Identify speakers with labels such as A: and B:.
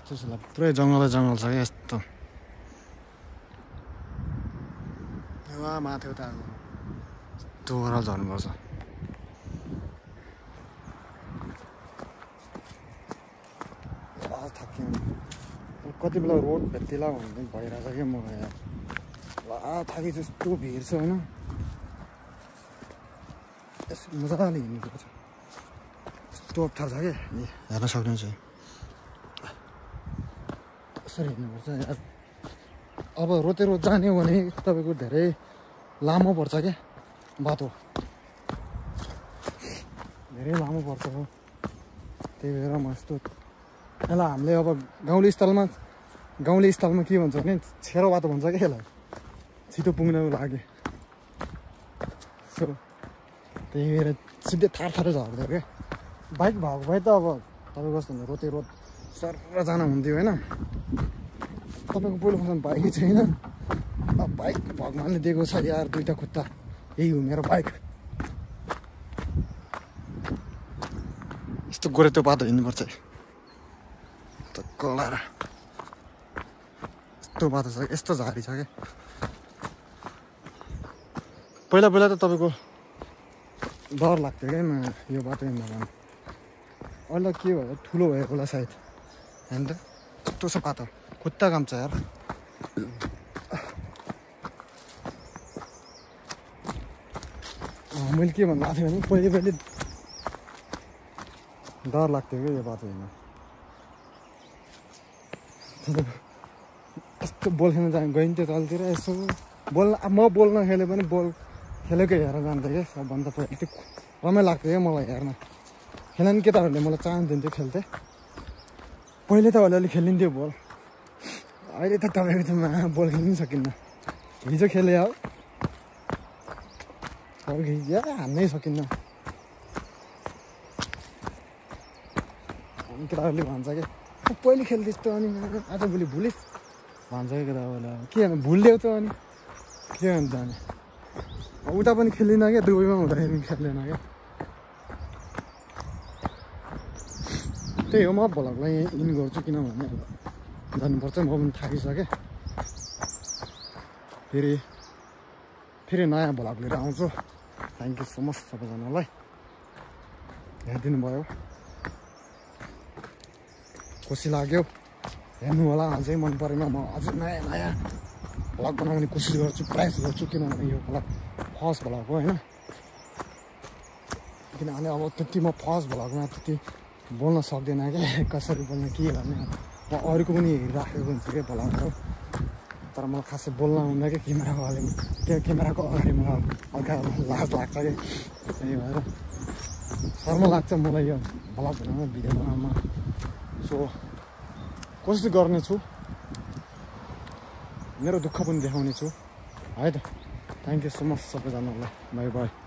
A: त्यसलाई पुरै जङ्गल छ क्या यस्तो वहाँ माथि उता त्यो ओह्रालो झर्नुपर्छ थाक्यो कति बेला रोड भेट्टिला भन्ने भइरहेछ क्या म यहाँ वा थाके जस्तो भिड छ होइन यसो मजाले हिँड्नुपर्छ यस्तो अप्ठ्यारो छ क्या हेर्न सक्नुहुन्छ यसरी हिँड्नुपर्छ यार अब रोते रोड जाने हो भने तपाईँको धेरै लामो पर्छ क्या बाटो धेरै लामो पर्छ हो त्यही भएर म यस्तो यसलाई हामीले अब गाउँले स्थलमा के भन्छ भने छेरो बाटो भन्छ क्या यसलाई छिटो पुग्नको लागि सो त्यही भएर सिधै थार झर्दै क्या बाइक भएको भए त अब तपाईँको कस्तो हुन्छ रोते रोड सर जान हुन्थ्यो होइन तपाईँको पहिलो फर्स्ट बाइकै छैन अब बाइक भगवान्ले दिएको छ यार दुईवटा खुट्टा यही हो मेरो बाइक यस्तो गोरे त्यो बाटो हिँड्नुपर्छ त कलाएर यस्तो बाटो छ यस्तो झारी छ क्या पहिला त तपाईँको डर लाग्थ्यो क्या यो बाटो हिँड्दा भने अहिले के भयो ठुलो भयो होला सायद होइन त यस्तो छ बाटो खुट्टा काम छ यार मैले के भन्नु लाग्थ्यो भने पहिले डर लाग्थ्यो क्या यो बाटो हिँड्नु यस्तो बोल खेल्न गइन्थ्यो तलतिर यसो म बोल्न खेल्यो भने बोल खेलेको हेरेर जान्थेँ क्या सबभन्दा पहिला त्यो रमाइलो लाग्थ्यो क्या मलाई हेर्न खेल्ने केटाहरूले मलाई चान्स दिन्थ्यो खेल्थेँ पहिले त अलिअलि खेलिन्थ्यो बोल अहिले त तपाईँको त बोल खेल्नु सकिन्न हिजो खेले हो हिजो हान्नै सकिन्न केटाहरूले भन्छ क्या पहिले खेल्दैछ त अनि आजभोलि भुलिस् भन्छ क्या केटाहरूले के भुलिदेऊ त अनि के भन्छ अनि उता पनि खेलिनँ क्या दुबईमा हुँदाखेरि खेल्दैन क्या त्यही हो म भ्लगलाई इन गर्छु किनभने जानुपर्छ म पनि थाकिसकेँ फेरि नयाँ भ्लग लिएर आउँछु थ्याङ्क यू सो मच सबैजनालाई हेरिदिनु भयो खुसी लाग्यो हेर्नु होला अझै मन परेन म अझै नयाँ भ्लग बनाउने कोसिस गर्छु प्रयास गर्छु किनभने यो भ्लग फर्स्ट भ्लग हो होइन किनभने अब त्यति म फर्स्ट भ्लगमा त्यति बोल्न सक्दैन क्या कसरी बोल्ने के गर्ने म अरूको पनि हेरिराखेको हुन्छ क्या भ्लगहरू तर मलाई खासै बोल्न हुँदैन क्या क्यामेराको अगाडि मलाई हल्का लाज लाग्छ क्या त्यही भएर शर्म लाग्छ मलाई यो भ्लग बनाउन भिडियो बनाउनमा सो कोसिस गर्नेछु मेरो दुःख पनि देखाउने छु है त थ्याङ्क यू सो मच सबैजनालाई बाई बाई